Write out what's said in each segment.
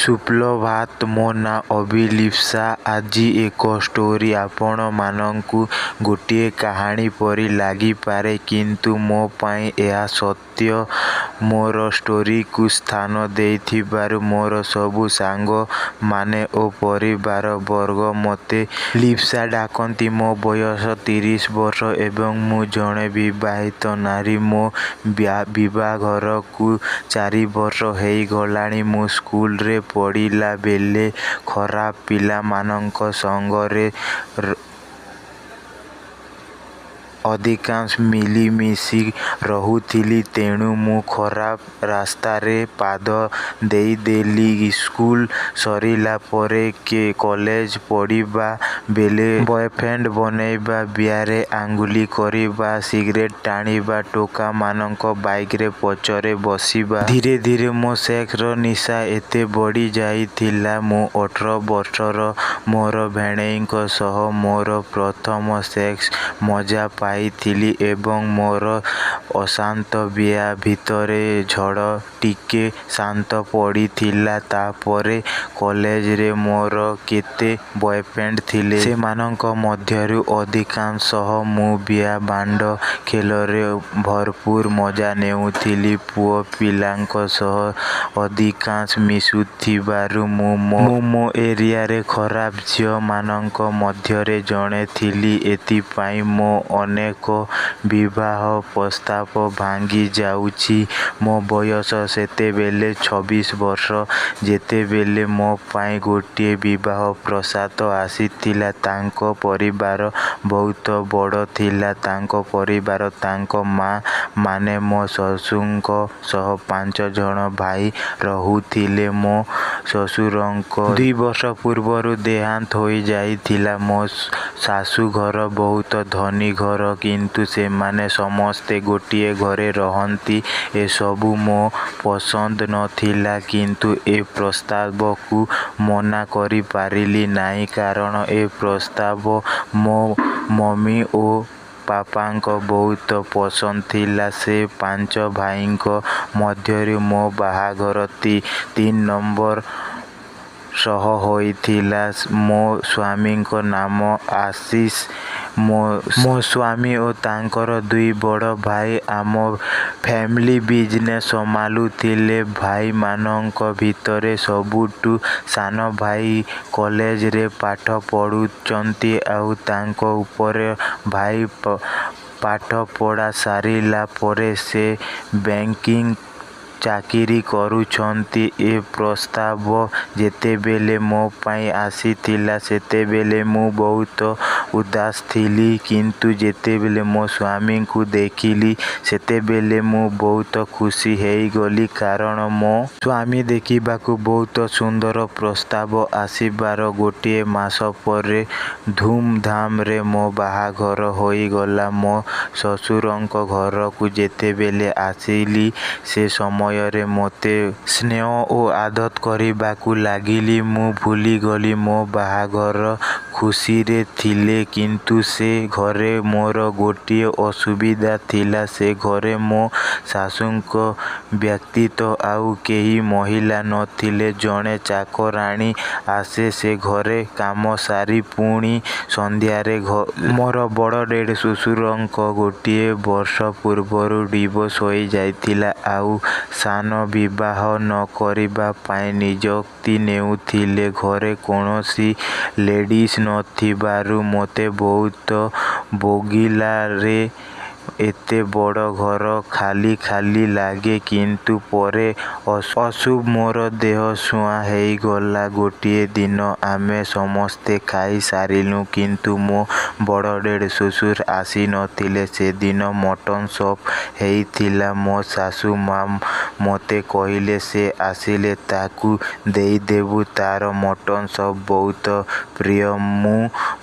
ସୁପ୍ରଭାତ, ମୋ ନାଁ ଅଭିଲିପ୍ସା। ଆଜି ଏକ ଷ୍ଟୋରୀ ଆପଣମାନଙ୍କୁ ଗୋଟିଏ କାହାଣୀ ପରି ଲାଗିପାରେ, କିନ୍ତୁ ମୋ ପାଇଁ ଏହା ସତ୍ୟ। ମୋର ଷ୍ଟୋରୀକୁ ସ୍ଥାନ ଦେଇଥିବାରୁ ମୋର ସବୁ ସାଙ୍ଗମାନେ ଓ ପରିବାରବର୍ଗ ମୋତେ ଲିପ୍ସା ଡାକନ୍ତି। ମୋ ବୟସ 30 ବର୍ଷ ଏବଂ ମୁଁ ଜଣେ ବିବାହିତ ନାରୀ। ମୋ ବିବାହଘରକୁ 4 ବର୍ଷ ହେଇଗଲାଣି। ମୁଁ ସ୍କୁଲରେ ପଢିଲା ବେଳେ ଖରାପ ପିଲାମାନଙ୍କ ସଙ୍ଗରେ ଅଧିକାଂଶ ମିଳିମିଶି ରହୁଥିଲି, ତେଣୁ ମୁଁ ଖରାପ ରାସ୍ତାରେ ପାଦ ଦେଇଦେଲି। ସ୍କୁଲ ସରିଲା ପରେ କଲେଜ ପଢିବା ବେଳେ ବୟଫ୍ରେଣ୍ଡ ବନେଇବା, ବିଆରେ ଆଙ୍ଗୁଳି କରିବା, ସିଗାରେଟ ଟାଣିବା, ଟୋକାମାନଙ୍କ ବାଇକରେ ପଛରେ ବସିବା। ଧୀରେ ଧୀରେ ମୋ ସେକ୍ସର ନିଶା ଏତେ ବଢି ଯାଇଥିଲା। ମୁଁ 18 ବର୍ଷର ମୋର ଭିଣେଇଙ୍କ ସହ ମୋର ପ୍ରଥମ ସେକ୍ସ ମଜା ପାଇଥିଲି ଏବଂ ମୋର ଅଶାନ୍ତ ବିଆ ଭିତରେ ଝଡ଼ ଟିକେ ଶାନ୍ତ ପଡ଼ିଥିଲା। ତାପରେ କଲେଜରେ ମୋର କେତେ ବୟଫ୍ରେଣ୍ଡ ଥିଲେ। ସେମାନଙ୍କ ମଧ୍ୟରୁ ଅଧିକାଂଶ ସହ ମୁଁ ବିଆ ବାଣ୍ଡ ଖେଳରେ ଭରପୁର ମଜା ନେଉଥିଲି। ପୁଅ ପିଲାଙ୍କ ସହ ଅଧିକାଂଶ ମିଶୁଥିବାରୁ ମୁଁ ମୋ ଏରିଆରେ ଖରାପ ଝିଅ ମାନଙ୍କ ମଧ୍ୟରେ ଜଣେ ଥିଲି। ଏଥିପାଇଁ ମୋ ଅନେକ ବିବାହ ପ୍ରସ୍ତାବ ଭାଙ୍ଗି ଯାଉଛି। ମୋ ବୟସ ସେତେବେଳେ 26 ବର୍ଷ, ଯେତେବେଳେ ମୋ ପାଇଁ ଗୋଟିଏ ବିବାହ ପ୍ରସ୍ତାବ ଆସିଥିଲା। ତାଙ୍କ ପରିବାର ବହୁତ ବଡ଼ ଥିଲା। ତାଙ୍କ ପରିବାର ତାଙ୍କ ମା ମାନେ ମୋ ଶ୍ୱଶୁରଙ୍କ ସହ ପାଞ୍ଚ ଜଣ ଭାଇ ରହୁଥିଲେ। ମୋ ଶ୍ୱଶୁରଙ୍କ 2 ବର୍ଷ ପୂର୍ବରୁ ଦେହାନ୍ତ ହୋଇଯାଇଥିଲା। ମୋ ଶାଶୁଘର ବହୁତ ଧନୀ ଘର, କିନ୍ତୁ ସେମାନେ ସମସ୍ତେ ଗୋଟିଏ ଘରେ ରହନ୍ତି। ଏସବୁ ମୋ ପସନ୍ଦ ନଥିଲା, କିନ୍ତୁ ଏ ପ୍ରସ୍ତାବକୁ ମନା କରିପାରିଲି ନାହିଁ, କାରଣ ଏ ପ୍ରସ୍ତାବ ମୋ ମମି ଓ ପାପାଙ୍କ ବହୁତ ପସନ୍ଦ ଥିଲା। ସେ ପାଞ୍ଚ ଭାଇଙ୍କ ମଧ୍ୟରୁ ମୋ ବାହାଘର 3 ନମ୍ବର ସହ ହୋଇଥିଲା। ମୋ ସ୍ୱାମୀଙ୍କ ନାମ ଆଶିଷ। ମୋ ସ୍ୱାମୀ ଓ ତାଙ୍କର ଦୁଇ ବଡ଼ ଭାଇ ଆମ ଫ୍ୟାମିଲି ବିଜନେସ ସମ୍ଭାଳୁଥିଲେ। ଭାଇମାନଙ୍କ ଭିତରେ ସବୁଠୁ ସାନ ଭାଇ କଲେଜରେ ପାଠ ପଢୁଛନ୍ତି, ଆଉ ତାଙ୍କ ଉପର ଭାଇ ପାଠପଢା ସାରିଲା ପରେ ସେ ବ୍ୟାଙ୍କିଙ୍ଗ ଚାକିରି କରୁଛନ୍ତି। ଏ ପ୍ରସ୍ତାବ ଯେତେବେଳେ ମୋ ପାଇଁ ଆସିଥିଲା, ସେତେବେଳେ ମୁଁ ବହୁତ ଉଦାସ ଥିଲି, କିନ୍ତୁ ଯେତେବେଳେ ମୋ ସ୍ୱାମୀଙ୍କୁ ଦେଖିଲି, ସେତେବେଳେ ମୁଁ ବହୁତ ଖୁସି ହେଇଗଲି, କାରଣ ମୋ ସ୍ୱାମୀ ଦେଖିବାକୁ ବହୁତ ସୁନ୍ଦର। ପ୍ରସ୍ତାବ ଆସିବାର ଗୋଟିଏ ମାସ ପରେ ଧୁମଧାମରେ ମୋ ବାହାଘର ହୋଇଗଲା। ମୋ ଶ୍ୱଶୁରଙ୍କ ଘରକୁ ଯେତେବେଳେ ଆସିଲି, ସେ ସମସ୍ତେ ମୋତେ ସ୍ନେହ ଓ ଆଦର କରିବାକୁ ଲାଗିଲେ। ମୁଁ ଭୁଲିଗଲି ମୋ ବାହାଘର ଖୁସିରେ ଥିଲି। କିନ୍ତୁ ସେ ଘରେ ମୋର ଗୋଟିଏ ଅସୁବିଧା ଥିଲା। ସେ ଘରେ ମୋ ଶାଶୁଙ୍କ ବ୍ୟତୀତ ଆଉ କେହି ମହିଳା ନଥିଲେ। ଜଣେ ଚାକରାଣୀ ଆସେ ସେ ଘରେ କାମ ସାରି ପୁଣି ସନ୍ଧ୍ୟାରେ। ମୋର ବଡ଼ ଦେଢ଼ଶୁରଙ୍କ ଗୋଟିଏ ବର୍ଷ ପୂର୍ବରୁ ଡିଭୋର୍ସ ହୋଇଯାଇଥିଲା, ଆଉ ସାନ ବିବାହ ନ କରିବା ପାଇଁ ନିଷ୍ପତ୍ତି ନେଇଥିଲେ। ଘରେ କୌଣସି ଲେଡିଜ ନଥିବାରୁ ମୋତେ ବହୁତ ବୋରିଙ୍ଗ ଏତେ ବଡ଼ ଘର ଖାଲି ଖାଲି ଲାଗେ। କିନ୍ତୁ ପରେ ଆସୁ ଆସୁ ମୋର ଦେହ ସୁହା ହେଇଗଲା। ଗୋଟିଏ ଦିନ ଆମେ ସମସ୍ତେ ଖାଇ ସାରିଲୁଣି, କିନ୍ତୁ ମୋ ବଡ଼ ଦେଢ଼ଶୁର ଆସିନଥିଲେ। ସେଦିନ ମଟନ ସୁପ ହେଇଥିଲା। ମୋ ଶାଶୁ ମା ମୋତେ କହିଲେ, ସେ ଆସିଲେ ତାକୁ ଦେଇଦେବୁ, ତାର ମଟନ ସୁପ ବହୁତ ପ୍ରିୟ। ମୋ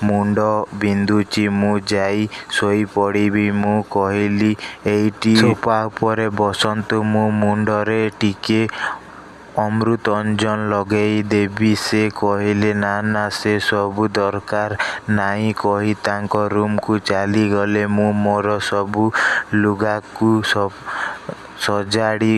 ମୁଣ୍ଡ ବିନ୍ଧୁଛି, ମୁଁ ଯାଇ ଶୋଇପଡ଼ିବି। ମୁଁ କହିଲି, ଏଇଠି ସୋଫା ଉପରେ ବସନ୍ତୁ, ମୁଁ ମୁଣ୍ଡରେ ଟିକେ ଅମୃତାଞ୍ଜନ ଲଗେଇଦେବି। ସେ କହିଲେ, ନା ନା, ସେ ସବୁ ଦରକାର ନାହିଁ କହି ତାଙ୍କ ରୁମକୁ ଚାଲିଗଲେ। ମୁଁ ମୋର ସବୁ ଲୁଗାକୁ ସଜାଡ଼ି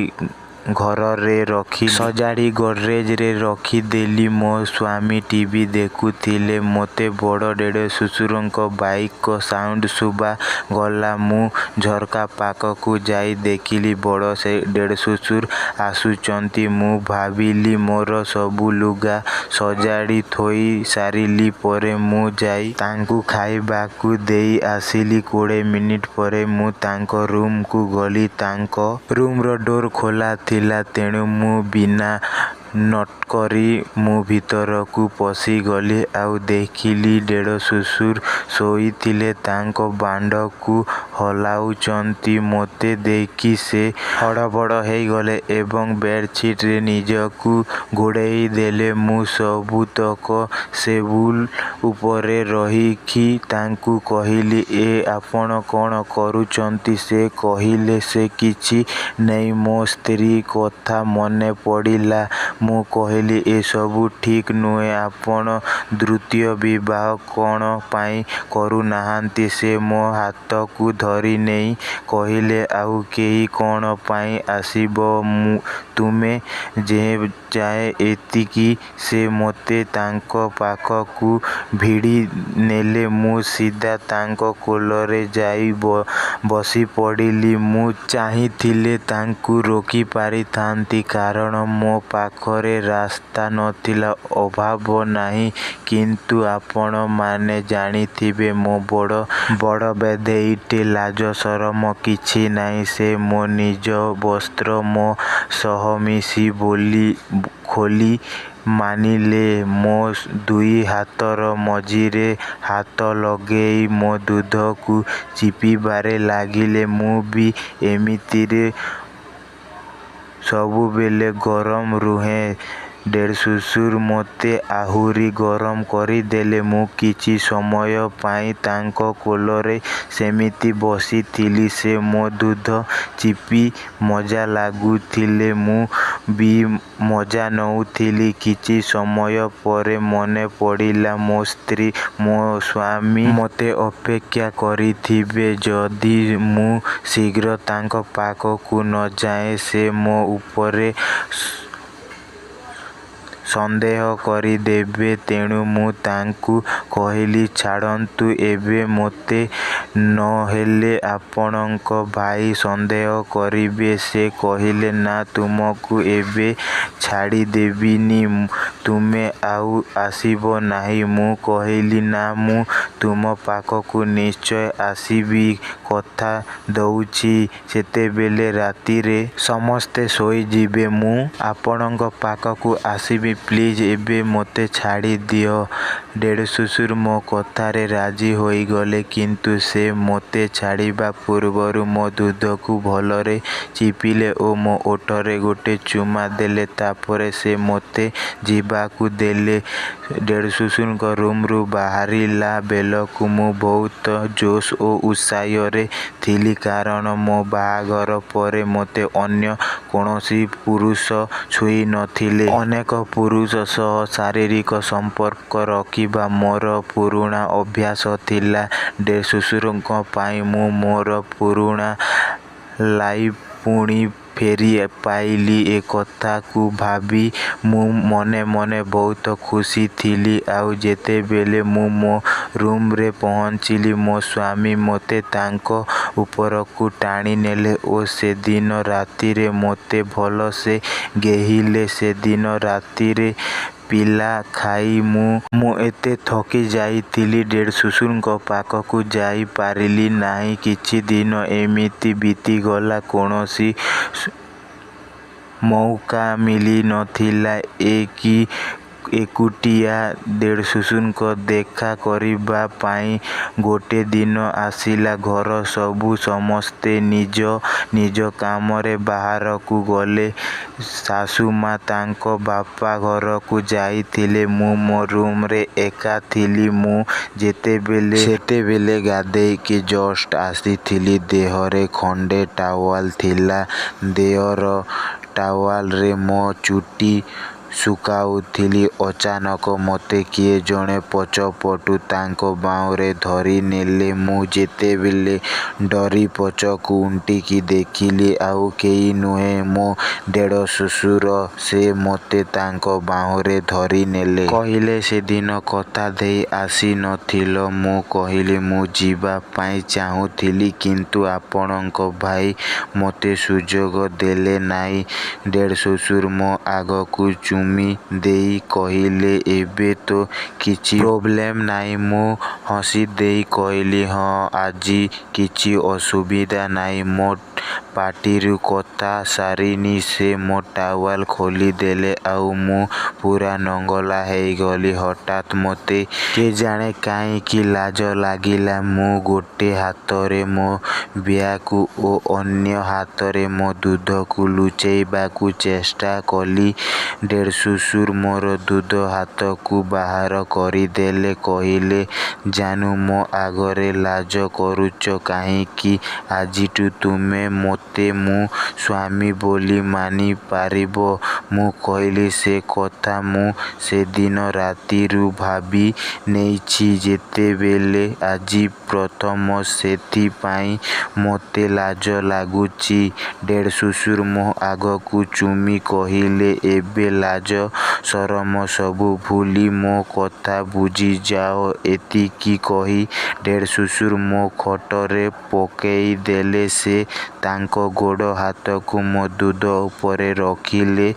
ଘରରେ ରଖିଲି। ସଜାଡ଼ି ଗଡ୍ରେଜରେ ରଖିଦେଲି। ମୋ ସ୍ୱାମୀ ଟିଭି ଦେଖୁଥିଲେ। ମୋତେ ବଡ଼ ଦେଢ଼ଶଶୁରଙ୍କ ବାଇକର ସାଉଣ୍ଡ ଶୁଭା ଗଲା। ମୁଁ ଝରକା ପାଖକୁ ଯାଇ ଦେଖିଲି ବଡ଼ ଦେଢ଼ଶଶୁର ଆସୁଛନ୍ତି। ମୁଁ ଭାବିଲି ମୋର ସବୁ ଲୁଗା ସଜାଡ଼ି ଥୋଇ ସାରିଲା ପରେ ମୁଁ ଯାଇ ତାଙ୍କୁ ଖାଇବାକୁ ଦେଇ ଆସିଲି। 20 ମିନିଟ ପରେ ମୁଁ ତାଙ୍କ ରୁମକୁ ଗଲି। ତାଙ୍କ ରୁମର ଡୋର ଖୋଲା ଥିଲା, ତେଣୁ ମୁଁ ବିନା ନକ୍କରି ମୁଁ ଭିତରକୁ ପଶିଗଲି ଆଉ ଦେଖିଲି ଦେଢ଼ଶଶୁର ଶୋଇଥିଲେ, ତାଙ୍କ ବାଣ୍ଡକୁ ହଲାଉଛନ୍ତି। ମୋତେ ଦେଖି ସେ ହଡ଼ବଡ଼ ହୋଇଗଲେ ଏବଂ ବେଡ଼ସିଟରେ ନିଜକୁ ଘୋଡ଼େଇ ଦେଲେ। ମୁଁ ସବୁତକ ଟେବୁଲ ଉପରେ ରଖି ତାଙ୍କୁ କହିଲି, ଏ ଆପଣ କଣ କରୁଛନ୍ତି? ସେ କହିଲେ ସେ କିଛି ନାଇଁ, ମୋ ସ୍ତ୍ରୀ କଥା ମନେ ପଡ଼ିଲା। ମୁଁ କହିଲି, ଏସବୁ ଠିକ ନୁହେଁ, ଆପଣ ଦ୍ୱିତୀୟ ବିବାହ କଣ ପାଇଁ କରୁନାହାନ୍ତି? ସେ ମୋ ହାତକୁ ଧରିନେଇ କହିଲେ, ଆଉ କେହି କଣ ପାଇଁ ଆସିବ, ତୁମେ ଯାଅ। ଏତିକି ସେ ମୋତେ ତାଙ୍କ ପାଖକୁ ଭିଡ଼ି ନେଲେ। ମୁଁ ସିଧା ତାଙ୍କ କୋଳରେ ଯାଇ ବସିପଡ଼ିଲି। ମୁଁ ଚାହିଁଥିଲେ ତାଙ୍କୁ ରୋକି ପାରିଥାନ୍ତି, କାରଣ ମୋ ପାଖରେ ରାସ୍ତା ନଥିଲା, ଅଭାବ ନାହିଁ, କିନ୍ତୁ ଆପଣମାନେ ଜାଣିଥିବେ ମୋ ବଡ଼ ବଡ଼ ବେଧେଇଟେ, ଲାଜ ସରମ କିଛି ନାହିଁ। ସେ ମୋ ନିଜ ବସ୍ତ୍ର, ମୋ ସହମିସ ଖୋଲି ମାନିଲେ। ମୋ ଦୁଇ ହାତର ମଝିରେ ହାତ ଲଗେଇ ମୋ ଦୁଧକୁ ଚିପିବାରେ ଲାଗିଲେ। ମୁଁ ବି ଏମିତିରେ ସବୁବେଳେ ଗରମ ରୁହେ, ଦେଢ଼ଶଶୁର ମୋତେ ଆହୁରି ଗରମ କରିଦେଲେ। ମୁଁ କିଛି ସମୟ ପାଇଁ ତାଙ୍କ କୋଳରେ ସେମିତି ବସିଥିଲି। ସେ ମୋ ଦୁଧ ଚିପି ମଜା ଲାଗୁଥିଲେ, ମୁଁ ବି ମଜା ନଉଥିଲି। କିଛି ସମୟ ପରେ ମନେ ପଡ଼ିଲା ମୋ ସ୍ତ୍ରୀ, ମୋ ସ୍ୱାମୀ ମୋତେ ଅପେକ୍ଷା କରିଥିବେ, ଯଦି ମୁଁ ଶୀଘ୍ର ତାଙ୍କ ପାଖକୁ ନଯାଏ ସେ ମୋ ଉପରେ ସନ୍ଦେହ କରିଦେବେ, ତେଣୁ ମୁଁ ତାଙ୍କୁ କହିଲି, ଛାଡ଼ନ୍ତୁ ଏବେ ମୋତେ, ନହେଲେ ଆପଣଙ୍କ ଭାଇ ସନ୍ଦେହ କରିବେ। ସେ କହିଲେ, ନା, ତୁମକୁ ଏବେ ଛାଡ଼ିଦେବିନି, ତୁମେ ଆଉ ଆସିବ ନାହିଁ। ମୁଁ କହିଲି, ନା, ମୁଁ ତୁମ ପାଖକୁ ନିଶ୍ଚୟ ଆସିବି, କଥା ଦଉଛି। ଯେତେବେଳେ ରାତିରେ ସମସ୍ତେ ଶୋଇଯିବେ, ମୁଁ ଆପଣଙ୍କ ପାଖକୁ ଆସିବି, ପ୍ଲିଜ ଏବେ ମୋତେ ଛାଡ଼ିଦିଅ। ଦେଢ଼ଶଶୁର ମୋ କଥାରେ ରାଜି ହୋଇଗଲେ, କିନ୍ତୁ ସେ ମୋତେ ଛାଡ଼ିବା ପୂର୍ବରୁ ମୋ ଦୁଧକୁ ଭଲରେ ଚିପିଲେ ଓ ମୋ ଓଠରେ ଗୋଟେ ଚୁମା ଦେଲେ। ତାପରେ ସେ ମୋତେ ଯିବାକୁ ଦେଲେ। ଦେଢ଼ଶଶୁରଙ୍କ ରୁମରୁ ବାହାରିଲା ବେଳକୁ ମୁଁ ବହୁତ ଜୋଶ ଓ ଉତ୍ସାହରେ ଥିଲି, କାରଣ ମୋ ବାହାଘର ପରେ ମୋତେ ଅନ୍ୟ କୌଣସି ପୁରୁଷ ଛୁଇଁ ନଥିଲେ। ଅନେକ ପୁରୁଷ ସହ ଶାରୀରିକ ସମ୍ପର୍କ ରଖିବା ମୋର ପୁରୁଣା ଅଭ୍ୟାସ ଥିଲା। ଦେଢ଼ଶଶୁରଙ୍କ ପାଇଁ ମୁଁ ମୋର ପୁରୁଣା ଲାଇଫ ପୁଣି ଫେରି ପାଇଲି, ଏକଥାକୁ ଭାବି ମୁଁ ମନେ ମନେ ବହୁତ ଖୁସି ଥିଲି। ଆଉ ଯେତେବେଳେ ମୁଁ ମୋ ରୁମରେ ପହଞ୍ଚିଲି, ମୋ ସ୍ୱାମୀ ମୋତେ ତାଙ୍କ ଉପରକୁ ଟାଣିନେଲେ ଓ ସେଦିନ ରାତିରେ ମୋତେ ଭଲସେ ଗେହିଲେ। ସେଦିନ ରାତିରେ ପିଲା ଖାଇ ମୁଁ ଏତେ ଥକି ଯାଇଥିଲି, ଦେଢ଼ଶଶୁରଙ୍କ ପାଖକୁ ଯାଇ ପାରିଲି ନାହିଁ। କିଛି ଦିନ ଏମିତି ବିତିଗଲା, କୌଣସି ମଉକା ମିଳିନଥିଲା ଏକୁଟିଆ ଦେଢ଼ଶଶୁରଙ୍କୁ ଦେଖା କରିବା ପାଇଁ। ଗୋଟେ ଦିନ ଆସିଲା, ଘର ସବୁ ସମସ୍ତେ ନିଜ ନିଜ କାମରେ ବାହାରକୁ ଗଲେ। ଶାଶୁମା ତାଙ୍କ ବାପ ଘରକୁ ଯାଇଥିଲେ। ମୁଁ ମୋ ରୁମରେ ଏକା ଥିଲି। ମୁଁ ଯେତେବେଳେ ସେତେବେଳେ ଗାଧେଇକି ଜଷ୍ଟ ଆସିଥିଲି। ଦେହରେ ଖଣ୍ଡେ ଟାୱେଲ ଥିଲା। ଦିଅର ଟାୱେଲରେ ମୋ ଚୁଟି ଶୁଖାଉଥିଲି। ଅଚାନକ ମୋତେ କିଏ ଜଣେ ପଛପଟୁ ତାଙ୍କ ବାହୁରେ ଧରିନେଲେ। ମୁଁ ଯେତେବେଳେ ଡରି ପଛକୁ ଉଣ୍ଡି ଦେଖିଲି, ଆଉ କେହି ନୁହେଁ, ମୋ ଦେଢ଼ଶ୍ୱଶୁର। ସେ ମୋତେ ତାଙ୍କ ବାହୁରେ ଧରିନେଲେ। କହିଲେ, ସେଦିନ କଥା ଦେଇ ଆସି ନ ଥିଲ? ମୁଁ କହିଲି, ମୁଁ ଯିବା ପାଇଁ ଚାହୁଁଥିଲି, କିନ୍ତୁ ଆପଣଙ୍କ ଭାଇ ମୋତେ ସୁଯୋଗ ଦେଲେ ନାହିଁ। ଦେଢ଼ଶ୍ୱଶୁର ମୋ ଗାଲକୁ ଚୁମି ଦେଇ କହିଲେ, ଏବେ ତ କିଛି ପ୍ରୋବ୍ଲେମ୍ ନାହିଁ। ମୁଁ ହସିଦେଇ କହିଲି, ହଁ, ଆଜି କିଛି ଅସୁବିଧା ନାହିଁ। ମୋ ପାଟିରୁ କଥା ସରିନି, ସେ ମୋ ଟାୱେଲ୍ ଖୋଲିଦେଲେ ଆଉ ମୁଁ ପୂରା ନଙ୍ଗଳା ହୋଇଗଲି। ହଠାତ୍ ମୋତେ କେଜାଣି କାହିଁକି ଲାଜ ଲାଗିଲା। ମୁଁ ଗୋଟେ ହାତରେ ମୋ ବିଆକୁ ଓ ଅନ୍ୟ ହାତରେ ମୋ ଦୁଧକୁ ଲୁଚେଇବାକୁ ଚେଷ୍ଟା କଲି। ଦେଢ଼ଶ୍ୱଶୁର ମୋର ଦୁଧ ହାତକୁ ବାହାର କରିଦେଲେ। କହିଲେ, ଜାନୁ, ମୋ ଆଗରେ ଲାଜ କରୁଛ କାହିଁକି? ଆଜିଠୁ ତୁମେ ମୋତେ ମୋ ସ୍ୱାମୀ ବୋଲି ମାନିପାରିବ। ମୁଁ କହିଲି, ସେ କଥା ମୁଁ ସେଦିନ ରାତିରୁ ଭାବି ନେଇଛି। ଯେତେବେଳେ ଆଜି ପ୍ରଥମ, ସେଥିପାଇଁ ମୋତେ ଲାଜ ଲାଗୁଛି। ଦେଢ଼ଶ୍ୱଶୁର ମୋ ଗାଲକୁ ଚୁମି କହିଲେ, ଏବେ ଲାଜ ସରମ ସବୁ ଭୁଲି ମୋ କଥା ବୁଝିଯାଅ। ଏତିକି କହି ଦେଢ଼ଶ୍ୱଶୁର ମୋ ଖଟରେ ପକେଇଦେଲେ। ସେ ତାଙ୍କ ଗୋଡ଼ ହାତକୁ ମୋ ଦୁଧ ଉପରେ ରଖିଲେ,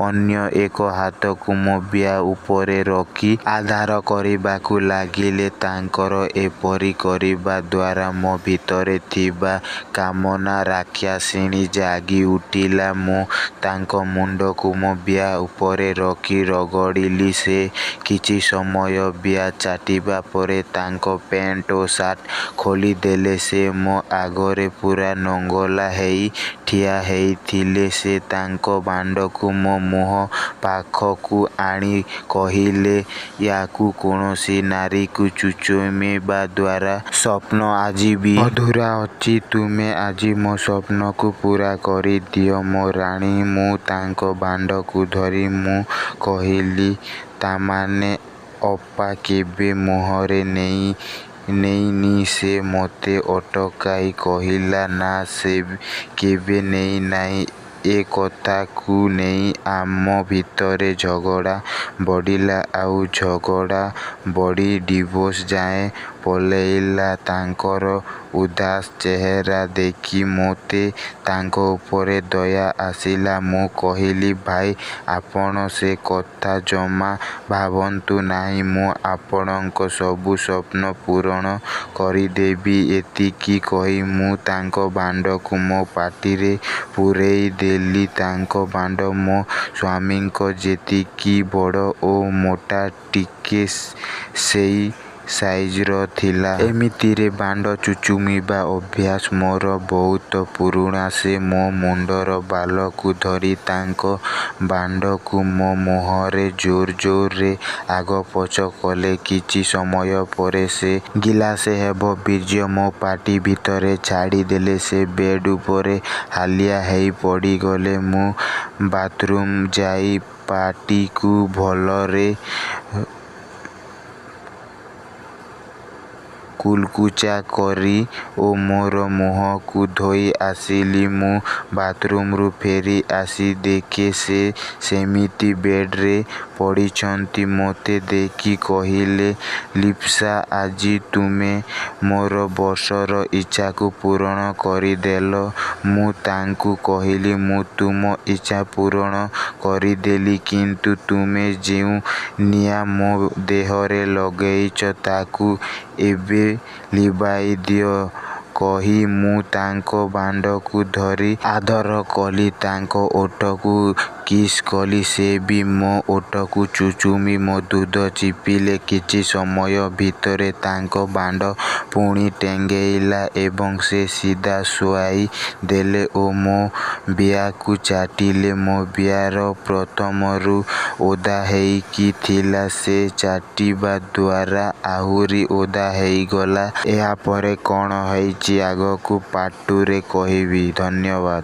ଅନ୍ୟ ଏକ ହାତକୁ ମୋ ବିଆ ଉପରେ ରଖି ଆଦର କରିବାକୁ ଲାଗିଲେ। ତାଙ୍କର ଏପରି କରିବା ଦ୍ୱାରା ମୋ ଭିତରେ ଥିବା କାମନା ରାକ୍ଷସିଣୀ ଜାଗିଉଠିଲା। ମୁଁ ତାଙ୍କ ମୁଣ୍ଡକୁ ମୋ ବିଆ ଉପରେ ରଖି ରଗଡ଼ିଲି। ସେ କିଛି ସମୟ ବିଆ ଚାଟିବା ପରେ ତାଙ୍କ ପ୍ୟାଣ୍ଟ ଓ ସାର୍ଟ ଖୋଲିଦେଲେ। ସେ ମୋ ଆଗରେ ପୂରା ନଙ୍ଗଳା ହୋଇ ଠିଆ ହୋଇଥିଲେ। ସେ ତାଙ୍କ ବାଣ୍ଡକୁ ମୋ ମୁହଁ ପାଖକୁ ଆଣି କହିଲେ, ୟାକୁ କୌଣସି ନାରୀକୁ ଚୁଚୁମିବା ଦ୍ୱାରା ସ୍ୱପ୍ନ ଆଜି ବି ଅଧୁରା ଅଛି। ତୁମେ ଆଜି ମୋ ସ୍ୱପ୍ନକୁ ପୂରା କରିଦିଅ ମୋ ରାଣୀ। ମୁଁ ତାଙ୍କ ବାଣ୍ଡକୁ ଧରି ମୁଁ କହିଲି, ତା ମାନେ ଅପା କେବେ ମୁହଁରେ ନେଇନି? ସେ ମୋତେ ଅଟକାଇ କହିଲା, ନା, ସେ କେବେ ନେଇନାହିଁ। ଏ କଥାକୁ ନେଇ ଆମ ଭିତରେ ଝଗଡ଼ା ବଢ଼ିଲା, ଆଉ ଝଗଡ଼ା ବଢ଼ି ଡିଭୋର୍ସ ଯାଏ ପଳେଇଲା। ତାଙ୍କର ଉଦାସ ଚେହେରା ଦେଖି ମୋତେ ତାଙ୍କ ଉପରେ ଦୟା ଆସିଲା। ମୁଁ କହିଲି, ଭାଇ, ଆପଣ ସେ କଥା ଜମା ଭାବନ୍ତୁ ନାହିଁ। ମୁଁ ଆପଣଙ୍କ ସବୁ ସ୍ୱପ୍ନ ପୂରଣ କରିଦେବି। ଏତିକି କହି ମୁଁ ତାଙ୍କ ବାଣ୍ଡକୁ ମୋ ପାଟିରେ ପୂରେଇଦେଲି। ତାଙ୍କ ବାଣ୍ଡ ମୋ ସ୍ୱାମୀଙ୍କ ଯେତିକି ବଡ଼ ଓ ମୋଟା, ଠିକ୍ ସେଇ ସାଇଜର ଥିଲା। ଏମିତିରେ ବାଣ୍ଡ ଚୁଚୁମିବା ଅଭ୍ୟାସ ମୋର ବହୁତ ପୁରୁଣା। ସେ ମୋ ମୁଣ୍ଡର ବାଳକୁ ଧରି ତାଙ୍କ ବାଣ୍ଡକୁ ମୋ ମୁହଁରେ ଜୋର ଜୋରରେ ଆଗପଛ କଲେ। କିଛି ସମୟ ପରେ ସେ ଗିଲାସେ ହେବ ବୀର୍ଯ୍ୟ ମୋ ପାଟି ଭିତରେ ଛାଡ଼ିଦେଲେ। ସେ ବେଡ୍ ଉପରେ ହାଲିଆ ହୋଇ ପଡ଼ିଗଲେ। ମୁଁ ବାଥ୍ରୁମ୍ ଯାଇ ପାଟିକୁ ଭଲରେ କୁଳୁକୁଚା କରି ଓ ମୋର ମୁହଁକୁ ଧୋଇ ଆସିଲି। ମୁଁ ବାଥ୍ରୁମ୍ରୁ ଫେରି ଆସି ଦେଖେ, ସେ ସେମିତି ବେଡ୍‌ରେ ପଡ଼ିଛନ୍ତି। ମୋତେ ଦେଖି କହିଲେ, ଲିପ୍ସା, ଆଜି ତୁମେ ମୋର ବର୍ଷର ଇଚ୍ଛାକୁ ପୂରଣ କରିଦେଲ। ମୁଁ ତାଙ୍କୁ କହିଲି, ମୁଁ ତୁମ ଇଚ୍ଛା ପୂରଣ କରିଦେଲି, କିନ୍ତୁ ତୁମେ ଯେଉଁ ନିଆଁ ମୋ ଦେହରେ ଲଗେଇଛ, ତାକୁ ଏବେ ଲିଭାଇଦିଅ। କହି ମୁଁ ତାଙ୍କ ବାଣ୍ଡକୁ ଧରି ଆଦର କଲି, ତାଙ୍କ ଓଠକୁ କିସ୍ କଲି। ସେ ବି ମୋ ଓଠକୁ ଚୁଚୁମି ମୋ ଦୁଧ ଚିପିଲେ। କିଛି ସମୟ ଭିତରେ ତାଙ୍କ ବାଣ୍ଡ ପୁଣି ଟେଙ୍ଗେଇଲା ଏବଂ ସେ ସିଧା ଶୁଆଇ ଦେଲେ ଓ ମୋ ବିଆକୁ ଚାଟିଲେ। ମୋ ବିଆ ପ୍ରଥମରୁ ଓଦା ହୋଇକି ଥିଲା, ସେ ଚାଟିବା ଦ୍ୱାରା ଆହୁରି ଓଦା ହୋଇଗଲା। ଏହାପରେ କଣ ହେଇଛି, ଆଗକୁ ପାର୍ଟ ଟୁରେ କହିବି। ଧନ୍ୟବାଦ।